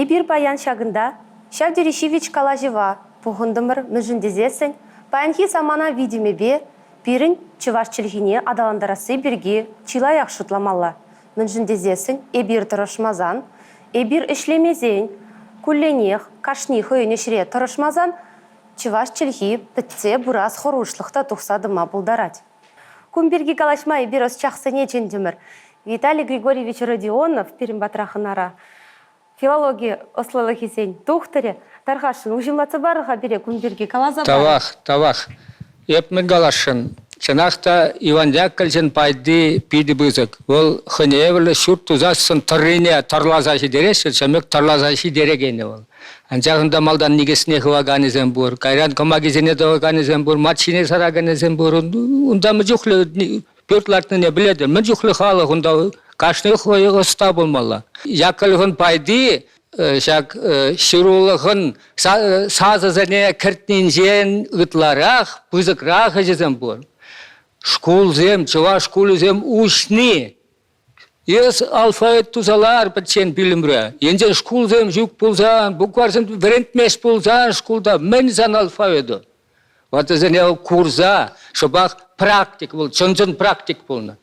Эпир паян ҫакӑнта ҫав тери ҫивӗч калаҫӑва пухӑнтӑмӑр, мӗншӗн тесессӗн паянхи самана витӗмӗпе пирӗн чӑваш чӗлхине аталантарасси пирки чылаях шутламалла. Мӗншӗн тесессӗн эпир тӑрӑшмасан, эпир ӗҫлемесен, кулленех кашни хӑйӗн ӗҫре тӑрӑшмасан чӑваш чӗлхи пӗтсе пырас хӑрушлӑх та тухса тӑма пултарать. Кун пирки калаҫма эпир ӑсчахсене чӗнтӗмӗр. Виталий Григорьевич Родионов пирӗн патра хӑнара. Филологи ӑслӑлӑхӗсен тухтӑрӗ. Тархасшӑн, уҫӑмлатса парӑр-ха пире кун пирки, каласа парӑр. Тавах, тавах. Эп мӗн каласшӑн? Чӑнах та Иван Яковлевичӑн пайти питӗ пысӑк. Вӑл хӑйне евӗрлӗ ҫурт тусассӑн тӑррине тӑрласа ҫитереҫҫӗ, чӑмӑк тӑрласа ҫитерекенӗ вӑл. Анчах унта малтан никӗсне хываканӗсем пур, кайран кӑмакисене тӑваканӗсем пур, маччине сараканӗсем пур. Унта мӗн чухлӗ пӳрт лартнине пӗлетӗр, мӗн чухлӗ халӑх унта кашни хӑй ӑста пулмалла. Яковлевӑн пайти ҫак ҫырулӑхӑн сасӑсене кӗртнинчен ытларах, пысӑкрах ӗҫӗсем пур. Шкулсем, чӑваш шкулӗсем уҫни Эс алфавит туса лар пӗччен пӳлӗмре. Енчен шкулсем ҫук пулсан, букварьсем вӗрентмест пулсан шкулта мӗн сан алфавиту? Ватӑсене курса шӑпах практик вӑл, чӑн-чӑн практик пулнӑ.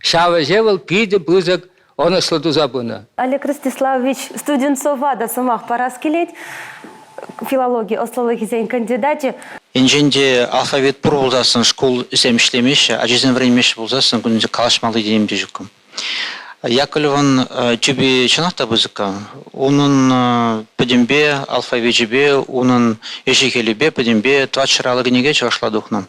Ҫав ӗҫе вӑл питӗ пысӑк ӑнӑҫлӑ туса пынӑ. Олег Ростиславович Студенцова та сӑмах парас килет. Филологи ӑслӑлӑхӗсен кандидачӗ. Енчен те алфавит пур пулсассӑн шкулсем ӗҫлемеҫҫӗ, ачасем вӗренмеҫҫӗ пулсассӑн кунӗнче калаҫмалли те ним те ҫук. Яковлевӑн тӳпи чӑнах та пысӑк-ха. Унӑн пӗтӗмпе алфавичӗпе, унӑн ӗҫӗ-хӗлӗпе пӗтӗмпе тӑватҫӗр кӗнеке чӑвашла тухнӑ.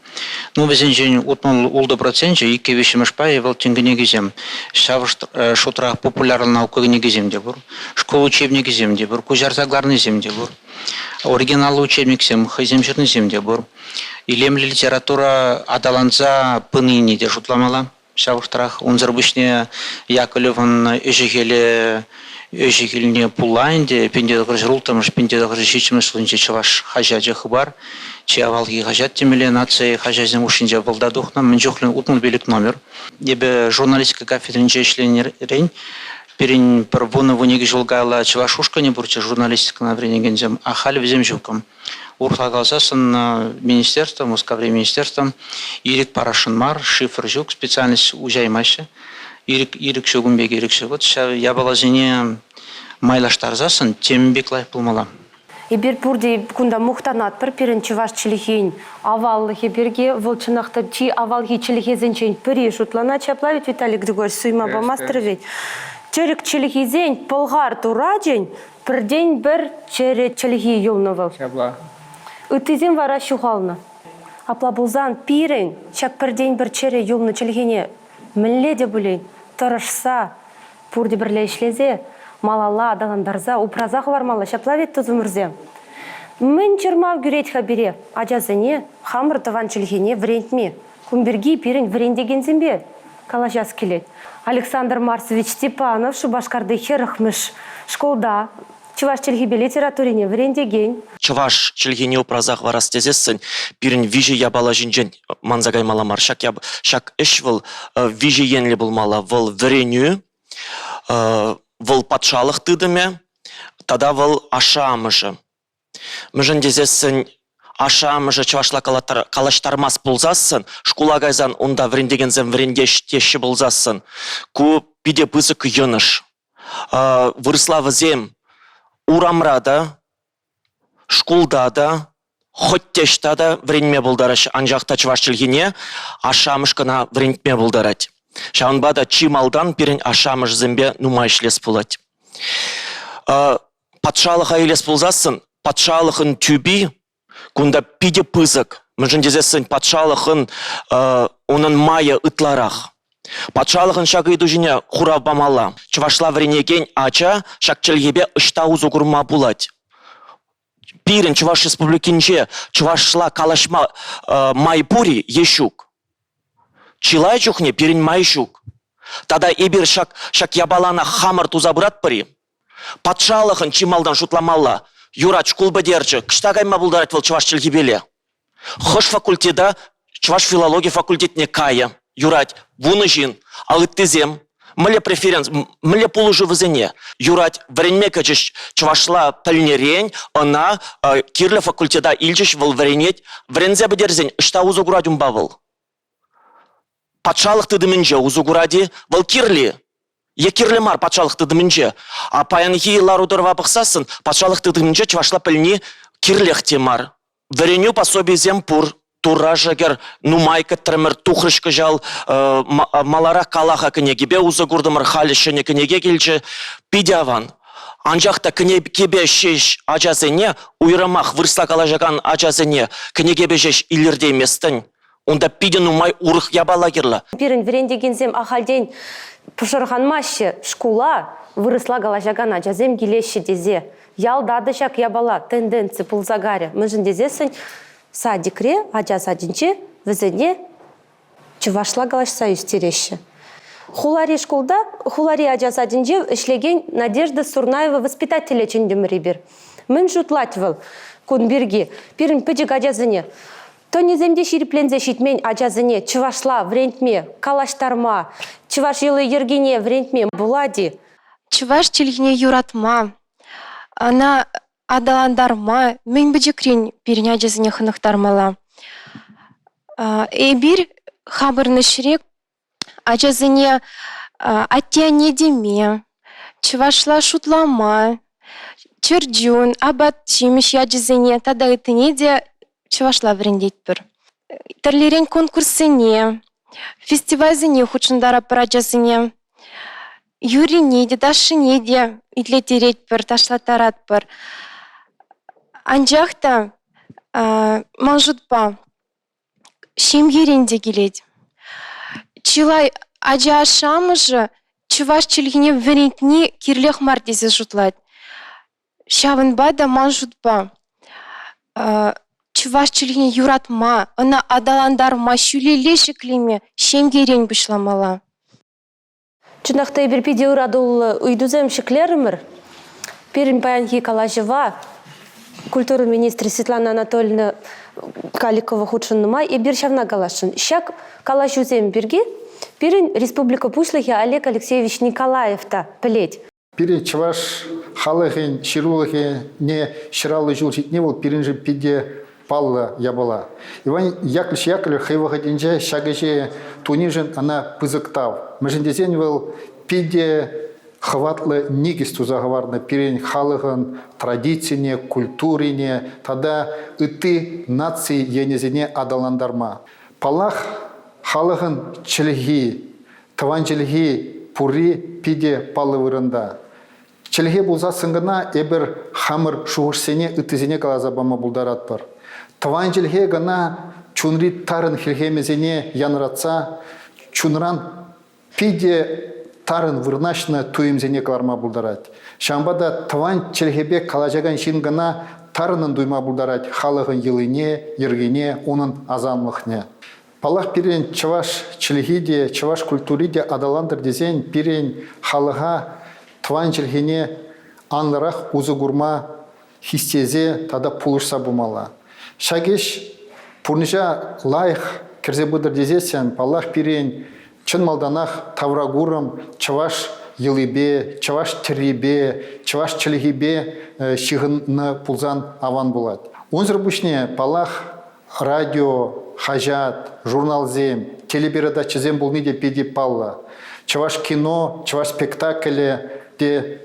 Ну, вӗсенчен 66 проценчӗ, иккӗ виҫҫӗмӗш пайӗ вӑл тӗн кӗнекисем. Ҫав шутрах популярлӑ наука кӗнекисем те пур, шкул учебникӗсем те пур, куҫарса кӑларнисем те пур. Оригиналлӑ учебниксем хӑйсем ҫырнисем те пур. Илемлӗ литература аталанса пынине те шутламалла. Ҫав вӑхӑтрах унсӑр пуҫне Яковлевӑн ӗҫӗ-хӗлӗ ӗҫӗ-хӗлне пула ӗнтӗ 1906-мӗш, 1907 ҫулӗнче чӑваш хаҫачӗ «Хыпар» чи авалхи хаҫат темелле наци хаҫачӗсем хушшинче вӑлта тухнӑ. Мӗн чухлӗ 65 номер. Эпӗ журналистика кафедринче ӗҫленӗрен пирӗн пӗр вунӑ-вуникӗ ҫул каялла чӑваш ушкӑнӗ пурччӗ журналистикӑна вӗренекенсем, а халӗ вӗсем ҫук. Урӑхла каласассӑн министерство, Мускаври министерство ирӗк парасшӑн мар, шифр ҫук, специальность уҫаймаҫҫӗ. Ирӗк, ирӗк ҫук ун пек ирӗк ҫук. Вот ҫав япаласене майлаштарсассӑн тем пек лайӑх пулмалла. Эпир пурте кунта мухтанатпӑр пирӗн чӑваш чӗлхин аваллӑхӗ пирки. Вӑл чӑнах та чи авалхи чӗлхесенчен пӗри шутланать. Ҫапла ведь, Виталий Григорьевич, суйма памастӑр ведь. Тӗрӗк чӗлхисен пӑлхар турачӗн Пӗртен-пӗр чӗрӗ чӗлхи юлнӑ вӑл. Ҫапла. Ыттисем вара ҫухалнӑ. Апла пулсан пирӗн ҫак пӗртен-пӗр чӗрӗ юлнӑ чӗлхене мӗнле те пулин тӑрӑшса, пурте пӗрле ӗҫлесе, малалла аталантарса, упраса хӑвармалла. Ҫапла вӗт, тусӑмӑрсем? Мӗн чӑрмав кӳрет-ха пире, ачасене, хамӑр тӑван чӗлхене вӗрентме? Кун пирки пирӗн вӗрентекенсемпе калаҫас килет. Александр Марсович Степанов Шупашкарти хӗрӗхмӗш шкулта чӑваш чӗлхипе литературине вӗрентекен. Чӑваш чӗлхине упраса хӑварас тесессӗн пирӗн виҫӗ япала ҫинчен манса каймалла мар. Ҫак, ҫак ӗҫ вӑл виҫӗ енлӗ пулмалла. Вӑл вӗренӳ, вӑл патшалӑх тытӑмӗ тата вӑл ашшӗ-амӑшӗ. Мӗншӗн тесессӗн ашшӗ-амӑшӗ чӑвашла калаҫтармасть пулсассӑн, шкула кайсан унта вӗрентекенсем вӗрентеҫ теҫҫӗ пулсассӑн, ку питӗ пысӑк йӑнӑш. Вырӑсла вӗсем урамра та, шкулта та, хӑть те ӑҫта та вӗренме пултараҫҫӗ, анчах та чӑваш чӗлхине ашшӗ-амӑш кӑна вӗрентме пултарать. Ҫавӑнпа та чи малтан пирӗн ашшӗ-амӑшӗсемпе нумай ӗҫлес пулать. Патшалӑха илес пулсассӑн, патшалӑхӑн тӳпи кунта питӗ пысӑк. Мӗншӗн тесессӗн патшалӑхӑн унӑн майӗ ытларах. Патшалӑхӑн ҫак ыйту ҫине хурав памалла. Чӑвашла вӗренекен ача ҫак чӗлхепе ӑҫта усӑ курма пулать? Пирӗн Чӑваш Республикинче чӑвашла калаҫма май пур-и е ҫук? Чылай чухне пирӗн май ҫук. Тата эпир ҫак, ҫак япалана хамӑр туса пыратпӑр-и? Патшалӑхӑн чи малтан шутламалла. Юрать, шкул пӗтерчӗ. Ӑҫта кайма пултарать вӑл чӑваш чӗлхипеле? Хӑш факультета чӑваш филологи факультетне кайӗ? Юрать, вунӑ ҫын. А ыттисем? Мӗнле преференс, мӗнле пулӑшу вӗсене? Юрать, вӗренме кӗчӗҫ чӑвашла пӗлнӗрен ӑна кирлӗ факультета илчӗҫ, вӑл вӗренет. Вӗренсе пӗтерсен ӑҫта усӑ курать унпа вӑл? Патшалӑх тытӑмӗнче усӑ курать-и? Вӑл кирлӗ е кирлӗ мар патшалӑх тытӑмӗнче? А паянхи лару-тӑрӑва пӑхсассӑн патшалӑх тытӑмӗнче чӑвашла пӗлни кирлех те мар. Вӗренӳ пособийӗсем пур. Турра шӗкӗр, нумай кӗтрӗмӗр, тухрӗҫ кӑҫал. Маларах калаха кӗнекепе усӑ куртӑмӑр, халӗ ҫӗнӗ кӗнеке килчӗ. Питӗ аван. Анчах та кӗнекепе ҫеҫ ачасене, уйрӑмах вырӑсла калаҫакан ачасене кӗнекепе ҫеҫ илӗртейместӗн. Унта питӗ нумай урӑх япала кирлӗ. Пирӗн вӗрентекенсем ахальтен пӑшӑрханмаҫҫӗ шкула вырӑсла калаҫакан ачасем килеҫҫӗ тесе. Ялта та ҫак япала тенденци пулса карӗ. Мӗншӗн тесессӗн садикре, ача садӗнче вӗсене чӑвашла калаҫса ӳстереҫҫӗ. Хулари шкулта, хулари ача садӗнче ӗҫлекен Надежда Сурнаева воспитателе чӗнтӗмӗр эпир. Мӗн шутлать вӑл кун пирки? Пирӗн пӗчӗк ачасене тӑнӗсем те ҫирӗпленсе ҫитмен ачасене чӑвашла вӗрентме, калаҫтарма, чӑваш йӑли-йӗркине вӗрентме пулать-и? Чӑваш чӗлхине юратма, ӑна аталантарма мӗн пӗчӗкрен пирӗн ачасене хӑнӑхтармалла. Эпир хамӑрӑн ӗҫре ачасене атте-анне теме, чӑвашла шутлама, чӗрчун, апат-ҫимӗҫ ячӗсене тата ыттине те чӑвашла вӗрентетпӗр. Тӗрлӗрен конкурссене, фестивальсене хутшӑнтаратпӑр ачасене. Юррине те, ташшине те итлеттеретпӗр, ташлаттаратпӑр. Анчах та ман шутпа ҫемьерен те килет. Чылай ача ашшӗ-амӑшӗ чӑваш чӗлхине вӗрентни кирлех мар тесе шутлать. Ҫавӑнпа та ман шутпа чӑваш чӗлхине юратма, ӑна аталантарма, ҫӳлелле ҫӗклеме ҫемьерен пуҫламалла. Чӑнах та эпир питӗ ыратуллӑ ыйтусем ҫӗклерӗмӗр. Пирӗн паянхи калаҫӑва культура министрӗ Светлана Анатольевна Каликова хутшӑннӑ май эпир ҫавна каласшӑн. Ҫак калаҫусем пирки пирӗн республика Пуҫлӑхӗ Олег Алексеевич Николаев та пӗлет. Пирӗн чӑваш халӑхӗн ҫырулӑхне 150 ҫул ҫитни вӑл пирӗншӗн питӗ паллӑ япала. Иван Яковлевич Яковлев хӑй вӑхӑтӗнче ҫак ӗҫе тунишӗн ӑна пысӑк тав. Мӗншӗн тесен вӑл питӗ хӑватлӑ никӗс туса хӑварнӑ пирӗн халӑхӑн традицине, культурине тата ытти наци енӗсене аталантарма. Паллах, халӑхӑн чӗлхи, Тӑван чӗлхи пурри питӗ паллӑ вырӑнта. Чӗлхе пулсассӑн кӑна эпир хамӑр шухӑшсене ыттисене каласа пама пултаратпӑр. Тӑван чӗлхе кӑна чунри тарӑн хӗлхемӗсене янратса чунран питӗ тарӑн вырнаҫнӑ туйӑмсене кӑларма пултарать. Ҫавӑнпа та тӑван чӗлхепе калаҫакан ҫын кӑна тарӑннӑн туйма пултарать халӑхӑн йӑлине, йӗркине, унӑн асамлӑхне. Паллах, пирӗн чӑваш чӗлхи те, чӑваш культури те аталантӑр тесен пирӗн халӑха тӑван чӗлхене анлӑрах усӑ курма хистесе тата пулӑшса пымалла. Ҫак ӗҫ пурнӑҫа лайӑх кӗрсе пытӑр тесессӗн, паллах, пирӗн чӑн малтанах тавракурӑм чӑваш йӑлипе, чӑваш тӗррипе, чӑваш чӗлхипе ҫыхӑннӑ пулсан аван пулать. Унсӑр пуҫне, паллах, радио, хаҫат, журналсем, телепередачӑсем пулни те питӗ паллӑ. Чӑваш кино, чӑваш спектаклӗ те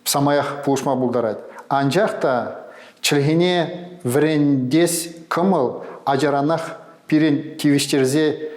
самаях пулӑшма пултарать. Анчах та чӗлхене вӗрентес кӑмӑл ачаранах пирӗн тивӗҫтерсе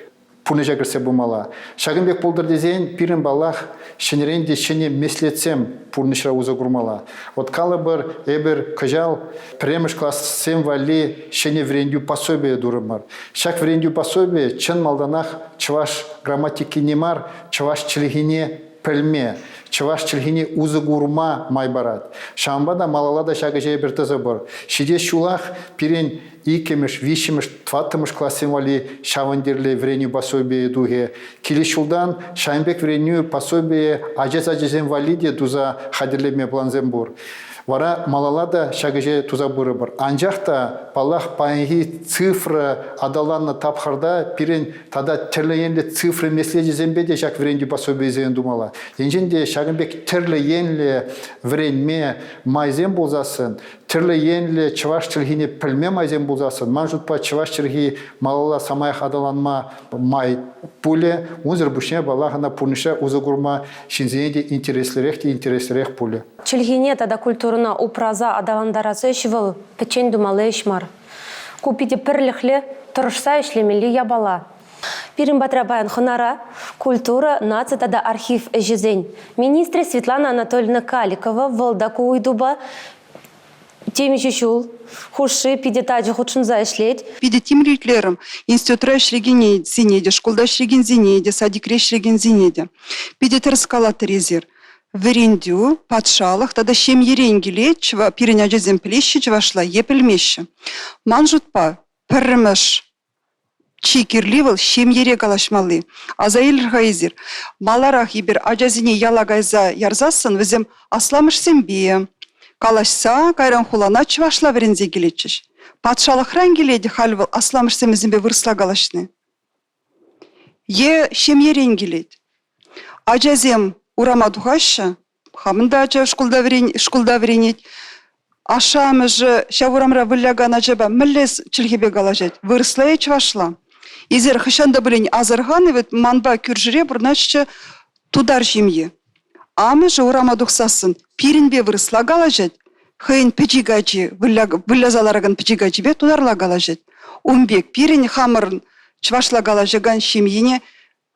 пурнӑҫа кӗртсе пымалла. Ҫакӑн пек пултӑр тесен пирӗн, паллах, ҫӗнӗрен те ҫӗнӗ меслетсем пурнӑҫра усӑ курмалла. Вот калӑпӑр, эпир кӑҫал пӗрремӗш классем валли ҫӗнӗ вӗрентӳ пособийӗ турӑмӑр. Ҫак вӗрентӳ пособийӗ чӑн малтанах чӑваш грамматикине мар, чӑваш чӗлхине пӗлме, чӑваш чӗлхине усӑ курма май парать. Ҫавӑнпа та малалла та ҫак ӗҫе эпир тӑсӑпӑр. Ҫитес ҫулах пирӗн иккӗмӗш, виҫҫӗмӗш, тӑваттӑмӗш классем валли ҫавӑн тӗрлӗ вӗренӳ пособийӗ тухӗ. Килес ҫултан ҫавӑн пек вӗренӳ пособийӗ ача сачӗсем валли те туса хатӗрлеме плансем пур. Вара малалла та ҫак ӗҫе туса пырӑпӑр. Анчах та, паллах, паянхи цифра аталаннӑ тапхӑрта пирӗн тата тӗрлӗ енлӗ цифра меслечӗсемпе те ҫак вӗрентӳ пособийӗсене тумалла. Енчен те ҫакӑн пек тӗрлӗ енлӗ вӗренме майсем пулсассӑн, тӗрлӗ енлӗ чӑваш чӗлхине пӗлме майсем пулсассӑн, ман шутпа, чӑваш чӗлхи малалла самаях аталанма май пулӗ. Унсӑр пуҫне, паллах, ӑна пурнӑҫра усӑ курма ҫынсене те интереслӗрех те интереслӗрех пулӗ. Чӗлхене тата культурӑна упраса аталантарас ӗҫ вӑл пӗччен тумалли ӗҫ мар. Ку питӗ пӗрлӗхлӗ, тӑрӑшса ӗҫлемелли япала. Пирӗн патра паян хӑнара культура, наци тата архив ӗҫӗсен министрӗ Светлана Анатольевна Каликова. Вӑл та ку ыйтупа темиҫе ҫул хушши питӗ тачӑ хутшӑнса ӗҫлет. Питӗ тимлӗ итлерӗм. Институтра ӗҫлекенсене те, шкулта ӗҫлекенсене те, садикре ӗҫлекенсене те. Питӗ тӗрӗс калатӑр эсир. Вӗрентӳ, патшалӑх тата ҫемьерен килет, пирӗн ачасем пӗлеҫҫӗ чӑвашла е пӗлмеҫҫӗ. Ман шутпа, пӗрремӗш чи кирли вӑл ҫемьере калаҫмалли. Аса илӗр-ха эсир, маларах эпир ачасене яла кайса ярсассӑн вӗсем асламӑшсемпе калаҫса кайран хулана чӑвашла вӗренсе килетчӗҫ. Патшалӑхран килет халь вӑл асламӑшсем вӗсемпе вырӑсла калаҫни. Е ҫемьерен килет. Ачасем урама тухаҫҫӗ, хамӑн та ача шкулта, вӗрен, шкулта вӗренет. Ашшӗ-амӑшӗ ҫав урамра вылякан ачапа мӗнле чӗлхепе калаҫать? Вырӑсла е чӑвашла? Эсир хӑҫан та пулин асӑрханӑ вӗт манпа кӳршӗре пурӑнаҫҫӗ тутар ҫемйи. Амӑшӗ урама тухсассӑн пирӗнпе вырӑсла калаҫать, хӑйӗн пӗчӗк ачи, выляса ларакан пӗчӗк ачипе тутарла калаҫать. Ун пек пирӗн хамӑрӑн чӑвашла калаҫакан ҫемьене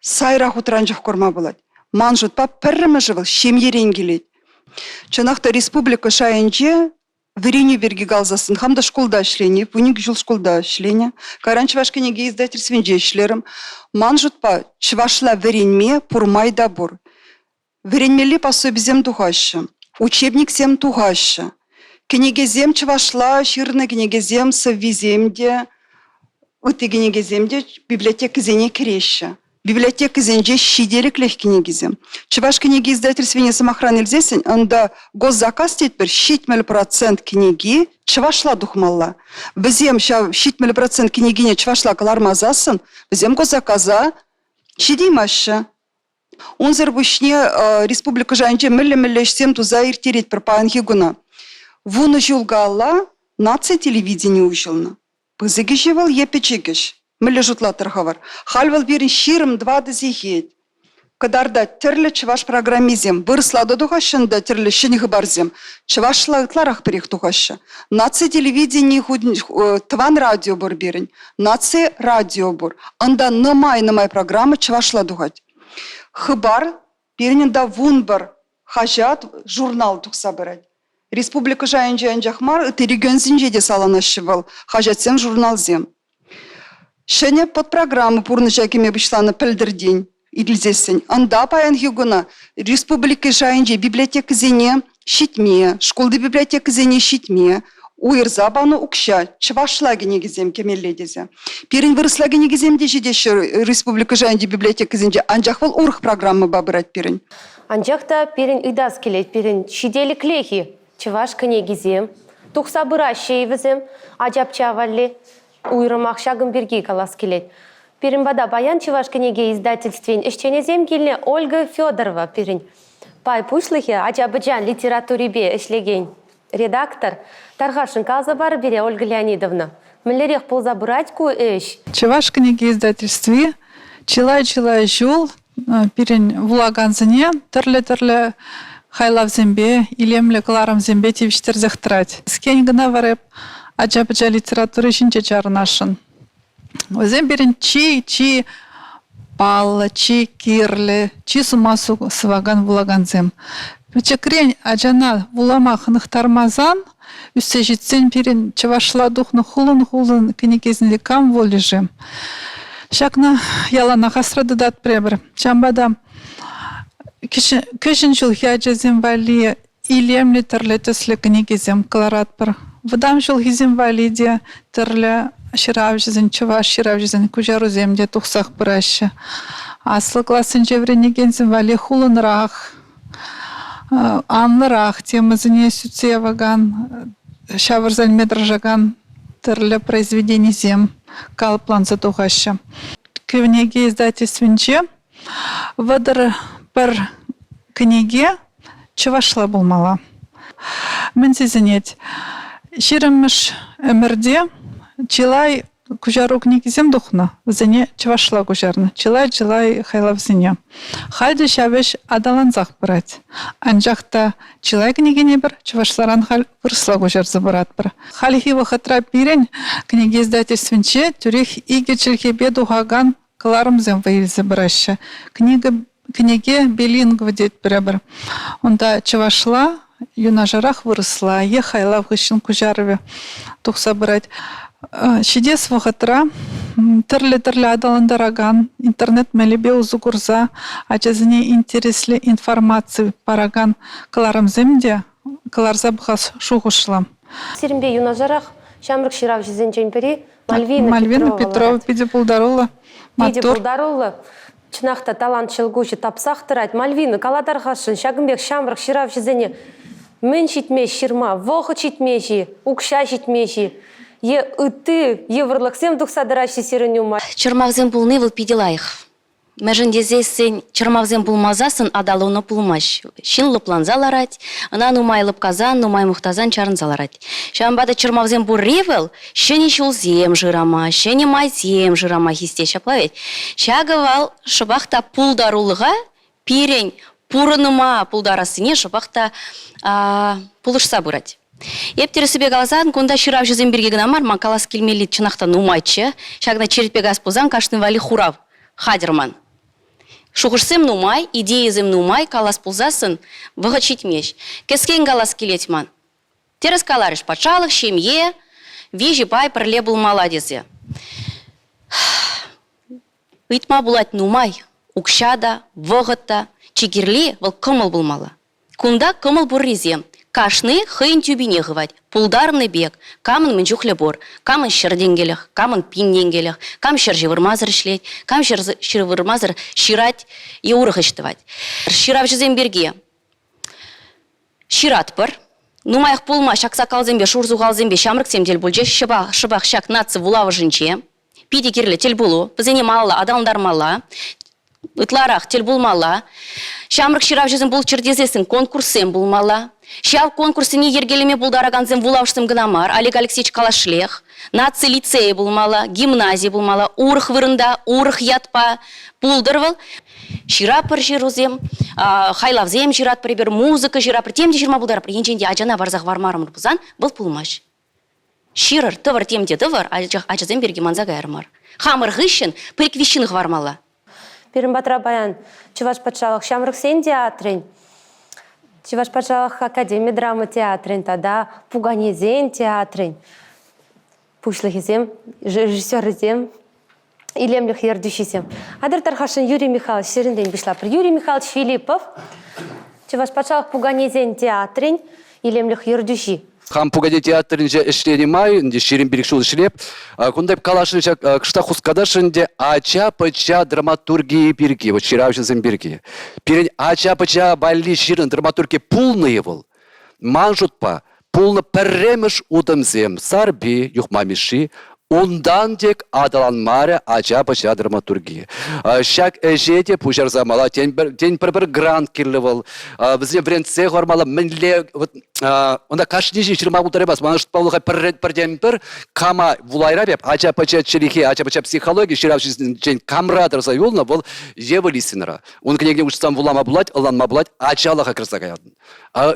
сайра хутран чух курма пулать. Ман шутпа пӗрремӗшӗ вӑл ҫемьерен килет. Чӑнах та республика шайӗнче вӗренӳ пирки каласассӑн хам та шкулта ӗҫленӗ, 12 ҫул шкулта ӗҫленӗ. Кайран Чӑваш кӗнеке издательствинче ӗҫлерӗм. Ман шутпа, чӑвашла вӗренме пур май та пур. Вӗренмелли пособисем тухаҫҫӗ, учебниксем тухаҫҫӗ. Кӗнекесем чӑвашла ҫырнӑ кӗнекесем, сӑввисем те, ытти кӗнекесем те библиотекӑсене кӗреҫҫӗ. Библиотекӑсенче ҫителӗклех кӗнекесем. Чӑваш кӗнеке издательствине сӑмахран илсессӗн, унта госзаказ тетпӗр, 70% кӗнеки чӑвашла тухмалла. Вӗсем ҫав 70% кӗнекине чӑвашла кӑлармасассӑн, вӗсем госзаказа ҫитеймаҫҫӗ. Унсӑр пуҫне республика шайӗнче мӗнле-мӗнле ӗҫсем туса ирттеретпӗр паянхи куна. 10 ҫул каялла наци телевидени уҫӑлнӑ. Пысӑк ӗҫ-и вӑл е пӗчӗк ӗҫ? Мӗнле шутлатӑр хӑвӑр? Халь вӑл пирӗн 24 сехет. Кӑтартать тӗрлӗ чӑваш программисем. Вырӑсла та тухаҫҫӗ ӗнтӗ тӗрлӗ ҫӗнӗ хыпарсем. Чӑвашла ытларах пӗрех тухаҫҫӗ. Наци телевидени тӑван радио пур пирӗн. Наци радио пур. Унта нумай-нумай программа чӑвашла тухать. Хыпар пирӗн унта 11 хаҫат, журнал тухса пырать. Республика шайӗнче анчах мар, ытти регионсенче те саланаҫҫӗ вӑл хаҫатсем, журналсем. Ҫӗнӗ подпрограмма пурнӑҫа кӗме пуҫланӑ пӗлтӗртен илсессӗн. Унта паянхи куна республика шайӗнче библиотекӑсене ҫитме, шкулти библиотекӑсене ҫитме уйӑрса панӑ укҫа чӑвашла кӗнекесем кӗмелле тесе. Пирӗн вырӑсла кӗнекесем те ҫитеҫҫӗ республика шайӗнчи библиотекӑсенче, анчах вӑл урӑх программӑпа пырать пирӗн. Анчах та пирӗн ыйтас килет, пирӗн ҫителӗклех-и чӑваш кӗнекисем? Тухса пыраҫҫӗ-и вӗсем ачапча валли? Уйрӑмах ҫакӑн пирки калас килет. Пирӗн пата паян Чӑваш кӗнеке издательствин ӗҫченӗсем килнӗ Ольга Федорова пирӗн пай пуҫлӑхӗ, ача-пӑчан литературипе ӗҫлекен редактор. Тархасшӑн каласа парӑр пире, Ольга Леонидовна, мӗнлерех пулса пырать ку ӗҫ? Чӑваш кӗнеке издательстви чылай-чылай ҫул пирӗн вулакансене тӗрлӗ-тӗрлӗ хайлавсемпе, илемлӗ кӑларӑмсемпе тивӗҫтерсех тӑрать. Кӗскен кӑна вара эп ача-пӑча литератури ҫинче чарӑнасшӑн. Вӗсем пирӗн чи-чи паллӑ, чи кирлӗ, чи сума сӑвакан вулакансем. Пӗчӗкрен ачана вулама хӑнӑхтармасан, ӳссе ҫитсен пирӗн чӑвашла тухнӑ хулӑн-хулӑн кӗнекесене кам вулӗ-ши? Ҫакна яланах асра тытатпӑр эпир. Ҫавӑнпа та кӗҫӗн ҫулхи ачасем валли илемлӗ тӗрлӗ тӗслӗ кӗнекесем кӑларатпӑр. Вӑтам ҫулхисем валли те тӗрлӗ ҫыравҫӑсен, чӑваш ҫыравҫисен куҫарусем те тухсах пыраҫҫӗ. Аслӑ классенче вӗренекенсем валли хулӑнрах. Анлӑрах темӑсене сӳтсе явакан, ҫавӑрса илме тӑрӑшакан тӗрлӗ произведенисем калӑпланса тухаҫҫӗ. Кӗнеке издательствинче 31 кӗнеке чӑвашла пулмалла. Мӗн сисӗнет? Ҫирӗммӗш ӗмӗрте чылай куҫару кӗнекисем тухнӑ, вӗсене чӑвашла куҫарнӑ, чылай-чылай хайлавсене. Халь те ҫав ӗҫ аталансах пырать. Анчах та чылай кӗнекене пӗр чӑвашларан халь вырӑсла куҫарса пыратпӑр. Хальхи вӑхӑтра пирӗн кӗнеке издательствинче тӳрех икӗ чӗлхепе тухакан кӑларӑмсем вӑй илсе пыраҫҫӗ. Книга кӗнеке билингва тетпӗр эпир. Унта чӑвашла, юнашарах вырӑсла е хайлав хыҫҫӑн куҫарӑвӗ тухса пырать. Ҫитес вӑхӑтра тӗрлӗ-тӗрлӗ аталантаракан интернет мелӗпе усӑ курса ачасене интереслӗ информаци паракан кӑларӑмсем те кӑларса пӑхас шухӑшлӑ. Сирӗнпе юнашарах ҫамрӑк ҫыравҫӑсенчен пӗри Мальвина, Мальвина Петрова, Петрова питӗ пултаруллӑ. Питӗ пултаруллӑ. Чӑнах та талант ҫӑлкуҫӗ тапсах тӑрать. Мальвина, калатар-хашшӑн, ҫакӑн пек ҫамрӑк ҫыравҫӑсене мӗн ҫитмест ҫырма? Вӑхӑт ҫитмест-и? Укҫа ҫитмест-и? Е ытти йывӑрлӑхсем тухса тӑраҫҫӗ сирӗн ума? Чӑрмавсем пулни вӑл питӗ лайӑх. Мӗншӗн тесессӗн чӑрмавсем пулмасассӑн аталану пулмасть. Ҫын лӑпланса ларать, ӑна нумай лӑпкасан, нумай мухтасан чарӑнса ларать. Ҫавӑнпа та чӑрмавсем пурри вӑл ҫӗнӗ ҫулсем шырама, ҫӗнӗ майсем шырама хистет ҫапла вӗт. Ҫакӑ вӑл шӑпах та пултарулӑха пирӗн пурӑнма пултарассине шӑпах та пулӑшса пырать. Эп тӗрӗссипе каласан, кунта ҫыравҫӑсем пирки кӑна мар, ман калас килмелли чӑнах та нумайччӗ. Ҫакна черетпе кас пулсан кашни валли хурав хатӗр ман. Шухӑшсем нумай, идейӑсем нумай, калас пулсассӑн вӑхӑт ҫитмест. Кӗскен калас килет ман. Тӗрӗс каларӗҫ, патшалӑх, ҫемье, виҫӗ пай пӗрле пулмалла тесе. Ыйтма пулать нумай, укҫа та, вӑхӑт та. Чи кирли вӑл кӑмӑл пулмалла. Кунта кӑмӑл пуррисем. Кашни хӑйӗн тӳпине хывать. Пултарнӑ пек, камӑн мӗн чухлӗ пур, камӑн 100 тенкӗлӗх, камӑн 1000 тенкӗлӗх, кам ҫӗр ҫывӑрмасӑр ӗҫлет, кам ҫӗр ҫывӑрмасӑр ҫырать е урӑх ӗҫ тӑвать. Ҫыравҫӑсем пирки ҫыратпӑр. Нумаях пулмасть аксакалсемпе, шурсухалсемпе ҫамрӑксем тӗл пулчӗҫ. Шӑпах ҫак наци вулавӑшӗнче. Питӗ кирлӗ тӗлпулу. Вӗсене малалла аталантармалла, ытларах тӗл пулмалла. Ҫамрӑк ҫыравҫӑсем пулччӑр тесессӗн конкурссем пулмалла. Ҫав конкурссене йӗркелеме пултаракансем вулавӑшсем кӑна мар, Олег Алексеевич калашлех, наци лицейӗ пулмалла, гимнази пулмалла, урӑх вырӑнта, урӑх ятпа пултӑр вӑл. Ҫыратпӑр ҫырусем, хайлавсем ҫыратпӑр эпир, музыка ҫыратпӑр, тем те ҫырма пултаратпӑр. Енчен те ачана парса хӑвармарӑмӑр пулсан, вӑл пулмасть. Ҫырӑр, тӑвӑр тем те тӑвӑр, ачасем пирки манса кайрӑмӑр мар. Хамӑр хыҫҫӑн пӗр-ик ҫын хӑвармалла. Пирӗн патра паян Чӑваш патшалӑх ҫамрӑксен театрӗн, Чӑваш патшалӑх академи драма театрӗн тата пуканесен театрӗн пуҫлӑхӗсем, режиссерӗсем, илемлӗх ертӳҫисем. Атӑр тархасшӑн Юрий Михайлович сирӗнтен пуҫлатпӑр. Юрий Михайлович Филиппов, Чӑваш патшалӑх пуканесен театрӗн илемлӗх ертӳҫи. Хам пукане театрӗнче ӗҫленӗ май, ӗнтӗ 25 ҫул ӗҫлеп, кунта каласшӑн ҫак кӑштах хускатасшӑн ӗнтӗ ача-пӑча драматургийӗ пирки, вот ҫыравҫӑсем пирки. Пирӗн ача-пӑча валли ҫырнӑ драматурги пулнӑ-и вӑл? Ман шутпа, пулнӑ пӗрремӗш утӑмсем Сарпи, Юхма Мишши, унтан тек аталанмарӗ ача-пӑча драматурги. Ҫак ӗҫе те пуҫарса мала тен, тен пӗр-пӗр грант кирлӗ вӑл. Вӗсене вӗрентсе хӑвармалла мӗнле вот унта кашни ҫын ҫырма пултараймасть. Ман шутпа вӑл пӗртен-пӗр кама вулайра пек ача-пӑча чӗлхи, ача-пӑча психологи ҫыравҫисенчен камра тӑрса юлнӑ вӑл Ева Лисинӑра. Ун кӗнекине уҫсан вулама пулать, ӑнланма пулать, ачалӑха кӗрсе каятӑн.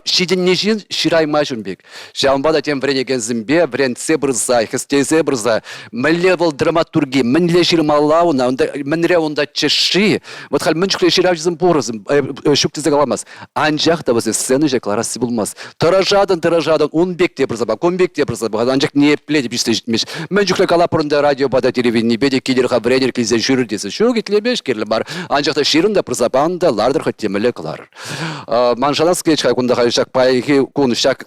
Ҫитӗннӗ ҫын ҫыраймасть ун пек. Ҫавӑнпа та тем вӗренекенсемпе вӗрентсе пырса, хӗстесе пырса, мӗнле вӑл драматурги, мӗнле ҫырмалла уна, унта, мӗнре унта чӗшши, вот халь мӗн чухлӗ ҫыравҫӑсем пур, ҫук тесе каламас. Анчах та вӗсен сцена ҫине кӑларасси пулмасть. Тӑрӑшатӑн, тӑрӑшатӑн, ун пек те пырса пӑх, кун пек те пырса пӑх, анчах ниепле те пиҫсе ҫитмест. Мӗн чухлӗ калапӑр унта радиопа та телевиденипе те килӗр-ха вӗренӗр килсе ҫӳрӗр тесе. Ҫук, итлемест, кирлӗ мар. Анчах та ҫырӑн та пырса пан та лартӑр хӑть темӗнле кӑларӑр. Ман шанас килет-ха кунта халь ҫак паянхи кун ҫак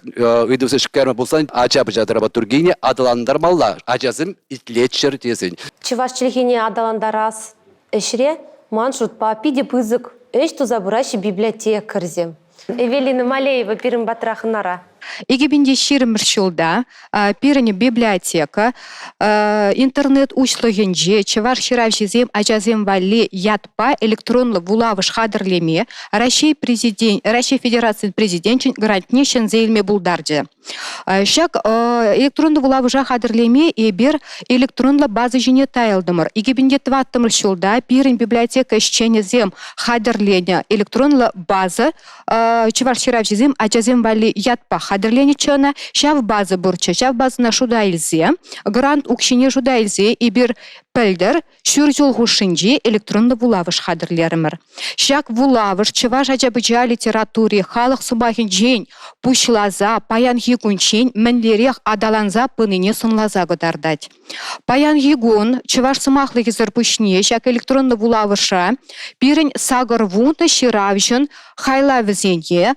ыйтусем ҫӗкленӗ пулсан ача-пӑча драматургине аталантармалла, ачасем итлеччӗр тесен. Чӑваш чӗлхине аталантарас ӗҫре, ман шутпа, питӗ пысӑк ӗҫ туса пыраҫҫӗ библиотекарьсем. Эвелина Малеева пирӗн патра хӑнара. 2020 ҫулта пирӗн библиотека интернет уҫлӑхӗнче чӑваш ҫыравҫисем ачасем валли ятпа электронлӑ вулавӑш хатӗрлеме Раҫҫей президент Раҫҫей Федерацийӗн президенчӗн грантне ҫӗнсе илме пултарчӗ. Ҫак электронлӑ вулавӑша хатӗрлеме эпир электронлӑ база ҫине тайӑлтӑмӑр. 2004 ҫулта пирӗн библиотека ӗҫченӗсем хатӗрленӗ электронлӑ база чӑваш ҫыравҫисем ачасем валли ятпа хатӗрленӗччӗ ӑна. Ҫав база пурччӗ. Ҫав базӑна шута илсе, грант укҫине шута илсе эпир пӗлтӗр ҫур ҫул хушшинче электронлӑ вулавӑш хатӗрлерӗмӗр. Ҫак вулавӑш чӑваш ача-пӑча литератури халӑх сӑмахӗнчен пуҫласа паянхи кунччен мӗнлерех аталанса пынине сӑнласа кӑтартать. Паянхи кун чӑваш сӑмахлӑхӗсӗр пуҫне ҫак электронлӑ вулавӑшра пирӗн 80 ҫыравҫӑн хайлавӗсене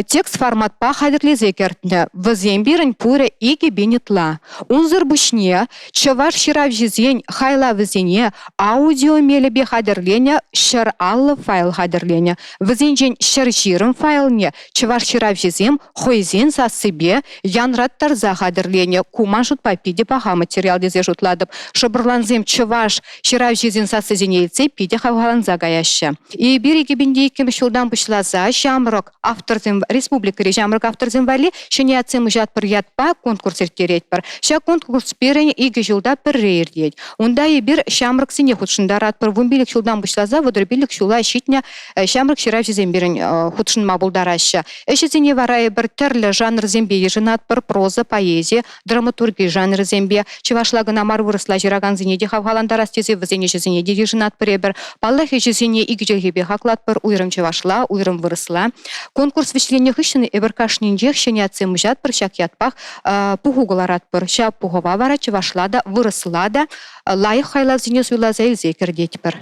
текст форматпа хатӗрлесе кӗртнӗ. Вӗсем пирӗн пурӗ 2000 ытла. Унсӑр пуҫне чӑваш ҫыравҫисен хайлавӗсене аудио мелӗпе хатӗрленӗ 150 файл хатӗрленӗ. Вӗсенчен 120 файлне чӑваш ҫыравҫисем хӑйсен сассипе янраттарса хатӗрленӗ. Ку ман шутпа питӗ паха материал тесе шутлатӑп. Шӑпӑрлансем чӑваш ҫыравҫисен сассисене илтсе питӗ хавхаланса каяҫҫӗ. Эпир 2002 ҫултан пуҫласа ҫамрӑк авторсем, республикӑри ҫамрӑк авторсем валли ҫӗнӗ ятсем уҫатпӑр ятпа конкурс ирттеретпӗр. Ҫак конкурс пирӗн икӗ ҫулта пӗрре иртет. Унта эпир ҫамрӑксене хутшӑнтаратпӑр. 15 ҫултан пуҫласа 35 ҫула ҫитнӗ ҫамрӑк ҫыравҫӑсем пирӗн хутшӑнма пултараҫҫӗ. Ӗҫӗсене вара эпир тӗрлӗ жанрсемпе йышӑнатпӑр: проза, поэзи, драматурги жанрӗсемпе. Чӑвашла кӑна мар вырӑсла ҫыракансене те хавхалантарас тесе вӗсен ӗҫӗсене те йышӑнатпӑр эпир. Паллах, ӗҫӗсене икӗ чӗлхепе хаклатпӑр: уйрӑм чӑвашла, уйрӑм вырӑсла. Конкурс вӗҫленнӗ хыҫҫӑн эпир кашнинчех ҫӗнӗ ятсем уҫатпӑр, ҫак ятпах пуху кӑларатпӑр. Ҫав пухӑва вара чӑвашла та, вырӑсла та лайӑх хайлавсене суйласа илсе кӗртетпӗр.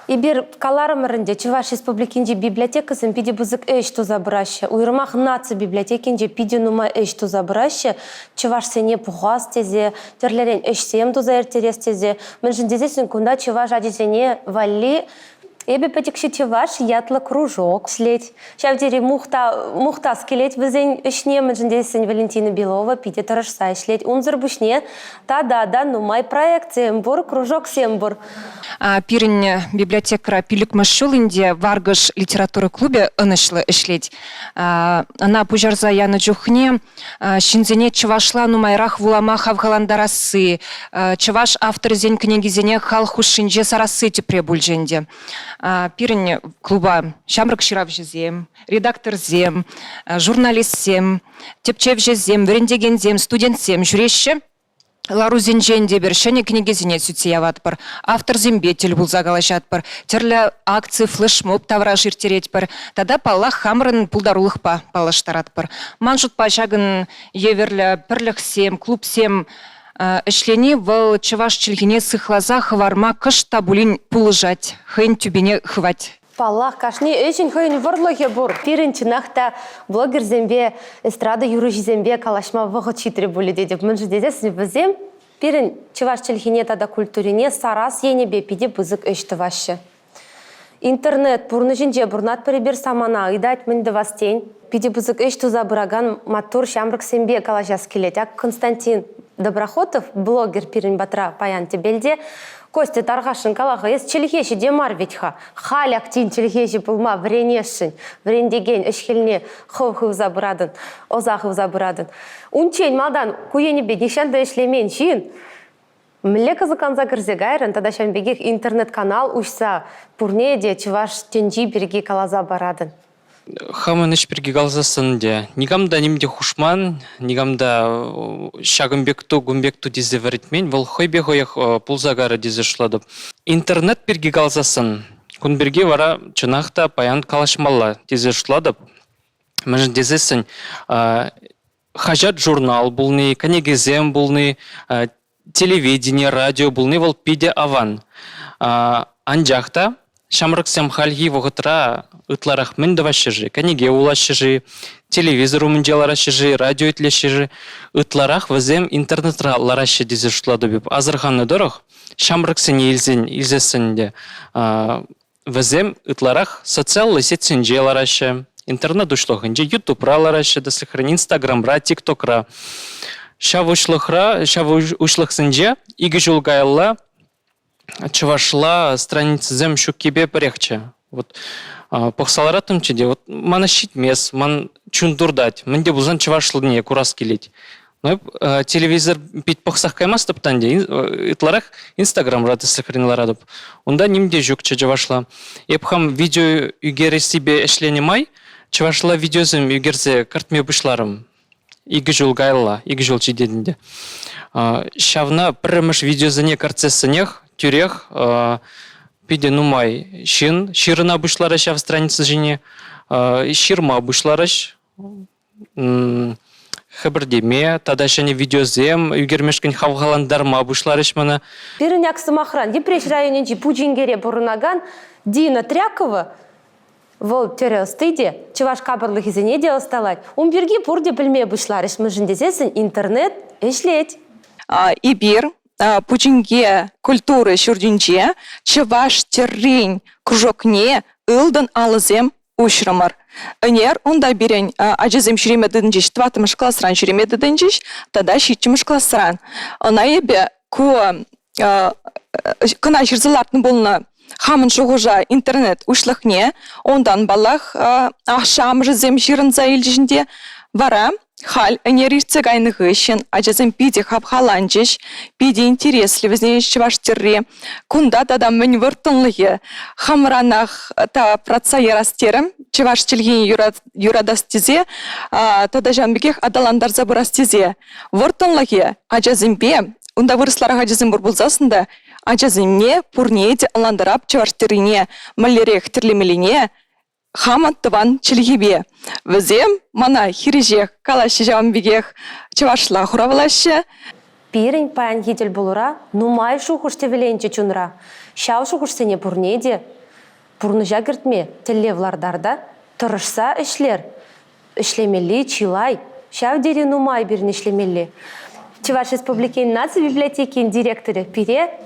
Эпир каларӑмӑр ӗнтӗ, Чӑваш Республикинчи библиотекӑсем питӗ пысӑк ӗҫ туса пыраҫҫӗ. Уйрӑмах наци библиотекинче питӗ нумай ӗҫ туса пыраҫҫӗ. Чӑвашсене пухас тесе, тӗрлӗрен ӗҫсем туса ирттерес тесе. Мӗншӗн тесессӗн кунта чӑваш ачисене валли Эпӗ пӗчӗкҫӗ чӑваш ятлӑ кружок ӗҫлет. Ҫав тери мухтас килет вӗсен ӗҫне, мӗншӗн тесен Валентина Белова питӗ тӑрӑшса ӗҫлет. Унсӑр пуҫне тата та нумай проектсем пур, кружоксем пур. Пирӗн библиотекӑра пиллӗкмӗш ҫул ӗнтӗ Варкӑш литература клубӗ ӑнӑҫлӑ ӗҫлет. Ӑна пуҫарса янӑ чухне ҫынсене чӑвашла нумайрах вулама хавхалантарасси, чӑваш авторӗсен кӗнекисене халӑх хушшинче сарасси тӗпре пулчӗ ӗнтӗ. Пирӗн клуба ҫамрӑк ҫыравҫӑсем, редакторсем, журналистсем, тӗпчевҫӗсем, вӗрентекенсем, студентсем ҫӳреҫҫӗ. Ларусенчен те эпир ҫӗнӗ кӗнекесене сӳтсе яватпӑр, авторсемпе тӗл пулса калаҫатпӑр, тӗрлӗ акци, флешмоб тавраш ирттеретпӗр тата, паллах, хамӑрӑн пултарулӑхпа паллаштаратпӑр. Ман шутпа, ҫакӑн евӗрлӗ пӗрлӗхсем, клубсем ӗҫлени вӑл чӑваш чӗлхине сыхласа хӑварма кӑшт та пулин пулӑшать, хӑйӗн тӳпине хывать. Паллах, кашни ӗҫӗн хӑйӗн вӑрлӑхӗ пур. Пирӗн чӑнах та блогерсемпе, эстрада юрӑҫисемпе калаҫма вӑхӑт ҫитрӗ пулӗ тетӗп. Мӗншӗн тесессӗн вӗсем пирӗн чӑваш чӗлхине тата культурине сарас енӗпе питӗ пысӑк ӗҫ тӑваҫҫӗ. Интернет пурнӑҫӗнче пурӑнатпӑр эпир самана ыйтать мӗн тӑвас тен. Питӗ пысӑк ӗҫ туса пыракан маттур ҫамрӑксемпе калаҫас килет. Ак Константин Доброхотов, блогер пирӗн патра паян тӗпелте. Костя, тархасшӑн кала-ха, эс чӗлхеҫӗ те мар вӗт-ха. Халь ак тин чӗлхеҫӗ пулма вӗренесшӗн. Вӗрентекен ӗҫ-хӗлне хӑв хывса пыратӑн, ӑса хывса пыратӑн. Унччен малтан ку енӗпе нихҫан та ӗҫлемен ҫын мӗнле кӑсӑкланса кӗрсе кайрӑн тата ҫавӑн пекех интернет-канал уҫса пурне те чӑваш тӗнчи пирки каласа паратӑн? Хамӑн ӗҫ пирки каласассӑн те никам та ним те хушман, никам та ҫакӑн пек ту, кун пек ту тесе вӗрентмен. Вӑл хӑйпе хӑех пулса карӗ тесе шутлатӑп. Интернет пирки каласассӑн, кун пирки вара чӑнах та паян калаҫмалла тесе шутлатӑп. Мӗншӗн тесессӗн хаҫат-журнал пулни, кӗнекесем пулни, телевидени, радио пулни вӑл питӗ аван. Анчах та ҫамрӑксем хальхи вӑхӑтра ытларах мӗн тӑваҫҫӗ-ши? Кӗнеке вулаҫҫӗ-ши, телевизор умӗнче лараҫҫӗ-ши, радио итлеҫҫӗ-ши? Ытларах вӗсем интернетра лараҫҫӗ тесе шутлатӑп эп. Асӑрханӑ тӑрӑх, ҫамрӑксене илсен, илсессӗн те вӗсем ытларах социаллӑ сетьсенче лараҫҫӗ. Интернет уҫлӑхӗнче Ютубра лараҫҫӗ, тӗслӗхрен, Инстаграмра, ТикТокра. Ҫав уҫлӑхра, ҫав уҫлӑхсенче икӗ ҫул каялла чӑвашла страницӑсем ҫуккипе пӗрехчӗ. Вот пӑхса лараттӑмччӗ те, вот мана ҫитмест, ман чун туртать. Мӗн те пулсан чӑвашлине курас килет. Но эп телевизор пит пӑхсах каймастӑп та ӗнтӗ, ытларах Инстаграмра тӗслӗхрен ларатӑп. Унта ним те ҫукчӗ чӑвашла. Эп хам видео ӳкерессипе ӗҫленӗ май чӑвашла видеосем ӳкерсе кӗртме пуҫларӑм. Икӗ ҫул каялла, икӗ ҫул ҫитет ӗнтӗ. Ҫавна пӗрремӗш видеосене кӗртсессӗнех тӳрех питӗ нумай ҫын ҫырӑна пуҫларӗ ҫав страница ҫине, ҫырма пуҫларӗҫ. Хӗпӗртеме тата ҫӗнӗ видеосем ӳкермешкӗн хавхалантарма пуҫларӗҫ мана. Пирӗн ак сӑмахран Йӗпреҫ районӗнчи Пучинкере пурӑнакан Дина Трякова вӑл тӗрӗ ӑсти те, чӑваш капӑрлӑхӗсене те ӑсталать. Ун пирки пурте пӗлме пуҫларӗҫ, мӗншӗн тесессӗн интернет ӗҫлет. Эпир Пучинке культура ҫуртӗнче чӑваш тӗррин кружокне ылтӑн алӑсем уҫрӑмӑр. Ӗнер унта пирӗн ачасем ҫӳреме тытӑнчӗҫ, тӑваттӑмӗш класран ҫӳреме тытӑнчӗҫ тата ҫиччӗмӗш класран. Ӑна эпӗ ку кӑна ҫырса лартнӑ пулнӑ хамӑн шухӑша интернет уҫлӑхне. Унтан, паллах, ашшӗ-амӑшӗсем ҫырӑнса илчӗҫ ӗнтӗ. Вара Халь ӗнер иртсе кайнӑ хыҫҫӑн ачасем питӗ хавхаланчӗҫ, питӗ интереслӗ вӗсене чӑваш тӗрри. Кунта тата мӗн вӑрттӑнлӑхӗ? Хамӑранах тапратса ярас терӗм чӑваш чӗлхине юратас тесе тата ҫавӑн пекех аталантарса пырас тесе. Вӑрттӑнлӑхӗ ачасемпе, унта вырӑсларах ачасем пур пулсассӑн та, ачасене пурне те ӑнлантарап чӑваш тӗррине мӗнлерех тӗрлемеллине, хамӑн тӑван чӗлхепе. Вӗсем мана хирӗҫех калаҫҫӗ ҫавӑн пекех, чӑвашла хуравлаҫҫӗ. Пирӗн паянхи тӗлпулура нумай шухӑш тӗвӗленчӗ чунра. Ҫав шухӑшсене пурне те пурнӑҫа кӗртме тӗллев лартар та тӑрӑшса ӗҫлер. Ӗҫлемелли чылай, ҫав тери нумай пирӗн ӗҫлемелли. Чӑваш Республикин наци библиотекин директорӗ пире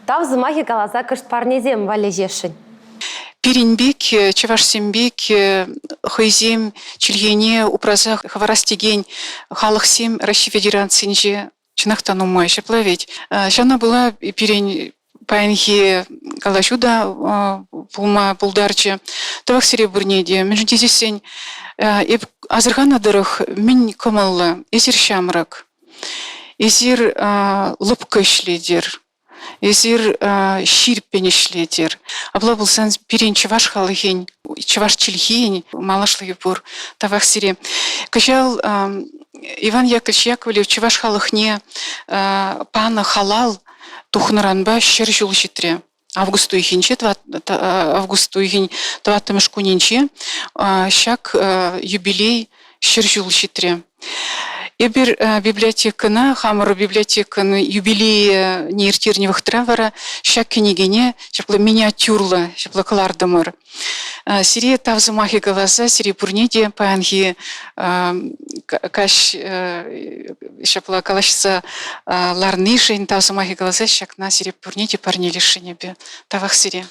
тав сӑмахӗ каласа кӑшт парнесем валеҫесшӗн. Пирӗн пек, чӑвашсем пек хӑйсем чӗлхене упраса хӑварас текен халӑхсем Раҫҫей Федерацийӗнче чӑнах та нумай. Ҫапла вӗт. Ҫавна пула пирӗн паянхи калаҫу та пулма пултарчӗ. Тӑвах сире пурне те. Мӗншӗн тесессӗн эп асӑрханӑ тӑрӑх мӗн кӑмӑллӑ. Эсир ҫамрӑк. Эсир лӑпкӑ ӗҫлетӗр. Эсир ҫирӗппӗн ӗҫлетӗр. Апла пулсан пирӗн чӑваш халӑхӗн, чӑваш чӗлхин малашлӑхӗ пур. Тавах сире. Кӑҫал Иван Яковлевич Яковлев чӑваш халӑхне панӑ халал тухнӑранпа 100 ҫул ҫитрӗ. Август уйӑхӗнче, август уйӑхӗн тӑваттӑмӗш кунӗнче ҫак юбилей 100 ҫул ҫитрӗ. Эпир библиотекӑна, хамӑр библиотекӑн юбилейне ирттернӗ вӑхӑтра вара ҫак кӗнекене ҫапла миниатюрлӑ ҫапла кӑлартӑмӑр. Сире тав сӑмахӗ каласа, сире пурне те паянхи каҫ ҫапла калаҫса ларнишӗн тав сӑмахӗ каласа ҫакна сире пурне те парнелесшӗн эпӗ. Тавах сире.